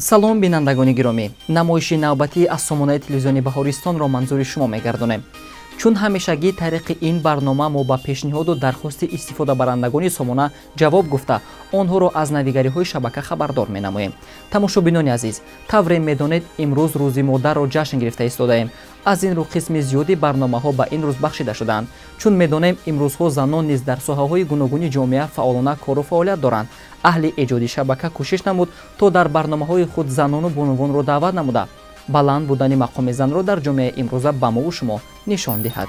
Салом, бинандагони гиромӣ. Намоиши навбатӣ аз сомонаи телевизиони Баҳористонро манзури шумо мегардонем. Чун ҳамешагӣ, тариқи ин барнома мо ба пешниҳоду дархости истифодабарандагони сомона ҷавоб гуфта, онҳоро аз навигариҳои шабака хабардор менамоем. Тамошобинони азиз, тавре медонед, имрӯз Рӯзи модарро ҷашн гирифта истодаем. Аз ин рӯ қисми зиёди барномаҳо ба ин рӯз бахшида шудаанд. Чун медонем, имрӯзҳо занон низ дар соҳаҳои гуногуни ҷомеа фаъолона кору фаъолият доранд. Аҳли эҷоди шабака кӯшиш намуд, то дар барномаҳои худ занону бонувонро даъват намуда, баланд будани мақоми занро дар ҷомеаи имрӯза ба мову шумо нишон диҳад.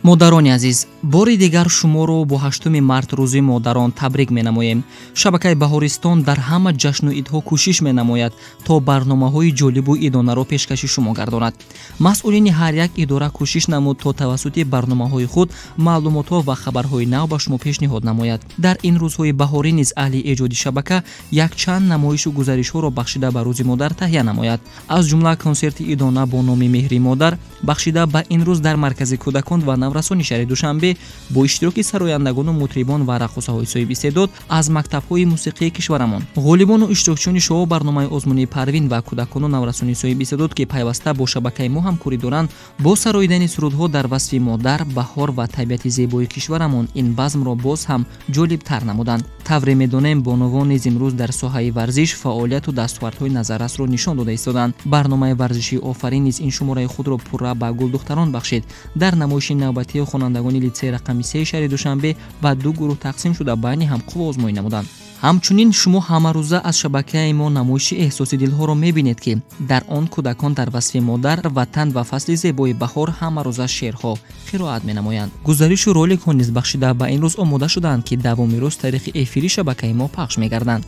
Модарони азиз, бори дигар шуморо бо 8 март, Рӯзи модарон, табрик менамоем. Шабакаи Баҳористон дар ҳама ҷашну идҳо кӯшиш менамояд, то барномаҳои ҷолибу идонаро пешкаши шумо гардонад. Масъулини ҳар як идора кӯшиш намуд, то тавассути барномаҳои худ маълумотҳо ва хабарҳои нав ба шумо пешниҳод намояд. Дар ин рӯзҳои баҳорӣ низ аҳли эҷоди шабака якчанд намоишу гузаришҳоро бахшида ба Рӯзи модар таҳия намояд. Аз ҷумла консерти идона бо номи «Меҳри модар», бахшида ба ин рӯз, дар Маркази кӯдакон ва наврасони шаҳри Душанбе бо иштироки сарояндагону мутрибон ва раққосаҳои соҳибистеъдод аз мактабҳои мусиқии кишварамон, ғолибону иштирокчиёни шоу барномаи озмунии «Парвин» ва кӯдакону наврасони соҳибистеъдод, ки пайваста бо шабакаи мо ҳамкорӣ доранд, бо сароидани сурудҳо дар васфи модар, баҳор ва табиати зебои кишварамон ин базмро боз ҳам ҷолибтар намуданд. Тавре медонем, бонувон низ имрӯз дар соҳаи варзиш фаъолияту дастовардҳои назаррасро нишон дода истоданд. Барномаи варзишии «Офарин» низ ин шумораи худро пурра ба гулдухтарон бахшид. Дар намоиши навбатии хонандагони литсеи рақами 3 шаҳри Душанбе ба ду гурӯҳ тақсим шуда, байни ҳам қувва озмоӣ намуданд. Ҳамчунин шумо ҳамарӯза аз шабакаи мо намоиши «Эҳсоси дилҳоро» мебинед, ки дар он кӯдакон дар васфи модар, ватан ва фасли зебои баҳор ҳамарӯза шеърҳо қироат менамоянд. Гузаришу роликҳо низ бахшида ба ин рӯз омода шудаанд, ки давоми рӯз тариқи эфири шабакаи мо пахш мегарданд.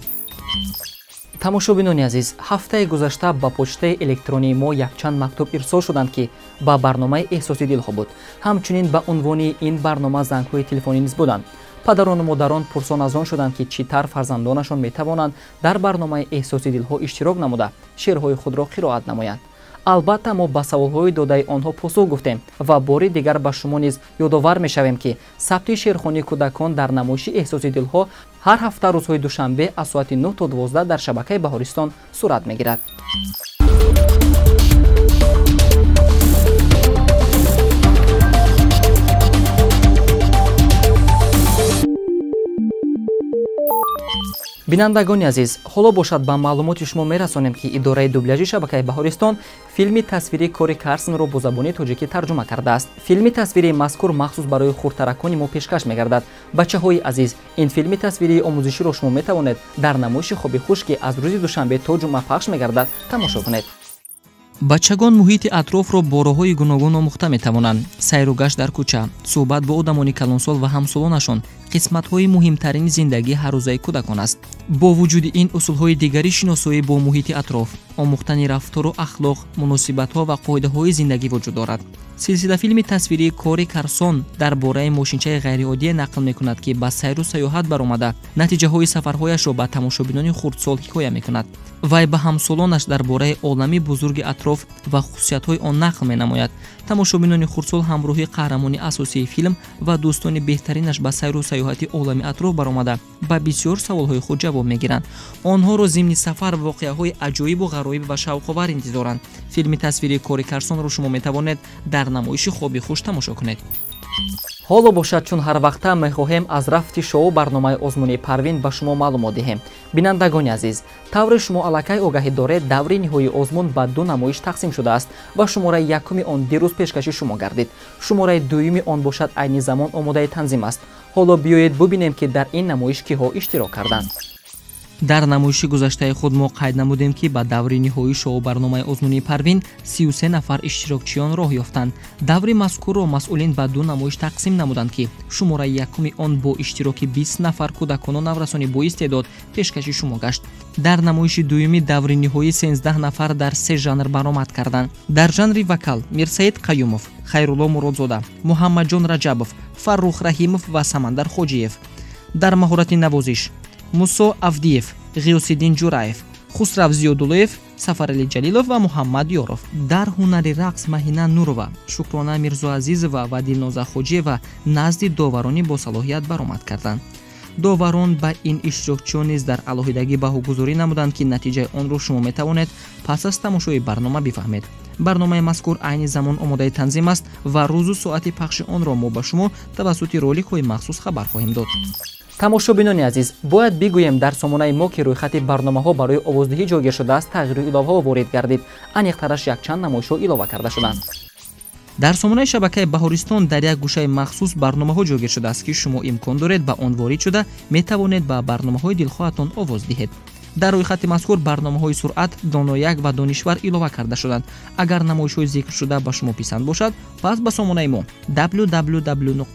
Тамошобинони азиз, ҳафтаи гузашта ба почтаи электронии мо якчанд мактуб ирсол шуданд, ки ба барномаи «Эҳсоси дилҳо» буд. Ҳамчунин ба унвони ин барнома зангҳои телефонӣ низ буданд. Падарону модарон пурсон аз он шуданд, ки чӣ тавр фарзандонашон метавонанд дар барномаи «Эҳсоси дилҳо» иштирок намуда, шеърҳои худро қироат намоянд. Албатта, мо ба саволҳои додаи онҳо посух гуфтем ва бори дигар ба шумо низ ёдовар мешавем, ки сабти шеърхонии кӯдакон дар намоиши «Эҳсоси дилҳо» ҳар ҳафта рӯзҳои душанбе аз соати 9 то 12 дар шабакаи Баҳористон сурат мегирад. Бинандагони азиз, ҳоло бошад, ба маълумоти шумо мерасонем, ки идораи дубляжи шабакаи Баҳористон филми тасвирии «Кори Карсонро» бо забони тоҷикӣ тарҷума кардааст. Филми тасвирии мазкур махсус барои хурдтаракони мо пешкаш мегардад. Бачаҳои азиз, ин филми тасвирии омӯзиширо шумо метавонед дар намоиши «Хоби хуш», ки аз рӯзи душанбе то ҷумъа пахш мегардад, тамошо кунед. Бачагон муҳити атрофро бо роҳҳои гуногун омӯхта метавонанд. Сайру гашт дар кӯча, суҳбат бо одамони калонсол ва ҳамсолонашон қисматҳои муҳимтарини зиндагии ҳаррӯзаи кӯдакон аст. Бо вуҷуди ин, усулҳои дигари шиносоӣ бо муҳити атроф, омӯхтани рафтору ахлоқ, муносибатҳо ва қоидаҳои зиндагӣ вуҷуд дорад. Силсилафилми тасвирии «Кори Карсон» дар бораи мошинчаи ғайриоддие нақл мекунад, ки ба сайру сайёҳат баромада, натиҷаҳои сафарҳояшро ба тамошобинони хурдсол ҳикоя мекунад. Вай ба ҳамсолонаш дар бораи олами бузурги атроф ва хусусиятҳои он нақл менамояд. Тамошобинони хурдсол ҳамроҳи қаҳрамони асосии филм ва дӯстони беҳтаринаш ба сайру сайёҳати олами атроф баромада, ба бисёр саволҳои худ ҷавоб мегиранд. Онҳоро зимни сафар воқеаҳои аҷоибу ғароиб ва шавқовар интизоранд. Филми тасвирии «Кори Карсонро» шумо метавонед дар намоиши «Хоби хуш» тамошо кунед. Ҳоло бошад, чун ҳар вақта, мехоҳем аз рафти шоу барномаи озмуни «Парвин» ба шумо маълумот диҳем. Бинандагони азиз, тавре шумо аллакай огаҳӣ доред, даври ниҳоии озмун ба ду намоиш тақсим шудааст ва шумораи якуми он дирӯз пешкаши шумо гардид. Шумораи дуюми он бошад, айни замон омодаи танзим аст. Ҳоло биёед бубинем, ки дар ин намоиш киҳо иштирок карданд. Дар намоиши гузаштаи худ мо қайд намудем, ки ба даври ниҳоии шоу-барномаи озмунии «Парвин» 33 нафар иштирокчиён роҳ ёфтанд. Даври мазкурро масъулин ба ду намоиш тақсим намуданд, ки шумораи якуми он бо иштироки 20 нафар кӯдакону наврасони боистеъдод пешкаши шумо гашт. Дар намоиши дуюми даври ниҳоӣ 13 нафар дар се жанр баромад карданд. Дар жанри вокал Мирсаид Қаюмов, Хайрулло Муродзода, Муҳаммадҷон Раҷабов, Фаррух Раҳимов ва Самандар Хоҷиев, дар маҳорати навозиш Мусо Авдиев, Ғиёсиддин Ҷураев, Хусрав Зиёдуллоев, Сафарали Ҷалилов ва Муҳаммад Ёров, дар ҳунари рақс Маҳина Нурова, Шукрона Мирзоазизова ва Дилноза Хоҷиева назди доварони босалоҳият баромад карданд. Доварон ба ин иштирокчиён низ дар алоҳидагӣ баҳогузорӣ намуданд, ки натиҷаи онро шумо метавонед пас аз тамошои барнома бифаҳмед. Барномаи мазкур айни замон омодаи танзим аст ва рӯзу соати пахши онро мо ба шумо тавассути роликҳои махсус хабар хоҳем дод. Тамошобинони азиз, бояд бигӯем, дар сомонаи мо, ки рӯйхати барномаҳо барои овоздиҳӣ ҷойгир шудааст, тағйиру иловаҳо ворид гардид. Аниқтараш, якчанд намоишҳо илова карда шуданд. Дар сомонаи шабакаи Баҳористон дар як гӯшаи махсус барномаҳо ҷойгир шудааст, ки шумо имкон доред ба он ворид шуда метавонед ба барномаҳои дилхоҳатон овоз диҳед. Дар рӯйхати мазкур барномаҳои Суръат, Донояк ва Донишвар илова карда шуданд. Агар намоишҳои зикршуда ба шумо писанд бошад, пас ба сомонаи мо www.tvb.tj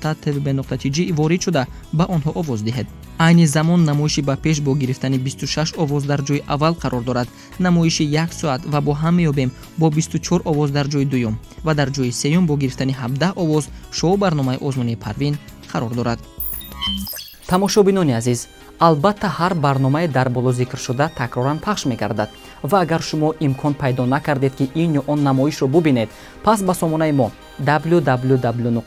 ворид шуда ба онҳо овоз диҳед. Айни замон намоиши «Ба пеш» бо гирифтани 26 овоз дар ҷои аввал қарор дорад. Намоиши «Як соат ва бо ҳам меёбем» бо 24 овоз дар ҷои дуюм ва дар ҷои сеюм бо гирифтани 17 овоз шоу барномаи озмунии «Парвин» қарор дорад. Тамошобинони азиз, албатта, ҳар барномае дар боло зикршуда такроран пахш мегардад ва агар шумо имкон пайдо накардед, ки ин ё он намоишро бубинед, пас ба сомонаи мо www.tvb.tj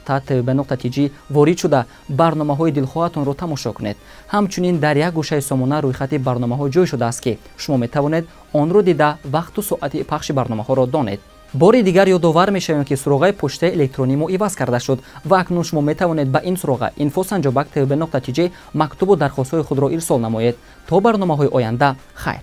ворид шуда барномаҳои дилхоҳатонро тамошо кунед. Ҳамчунин дар як гӯшаи сомона рӯйхати барномаҳо ҷой шудааст, ки шумо метавонед онро дида вақту соати пахши барномаҳоро донед. Бори дигар ёдовар мешавем, ки суроғаи почтаи электронии мо иваз карда шуд ва акнун шумо метавонед ба ин суроға info@tvb.tj мактубу дархостҳои худро ирсол намоед. То барномаҳои оянда хайр.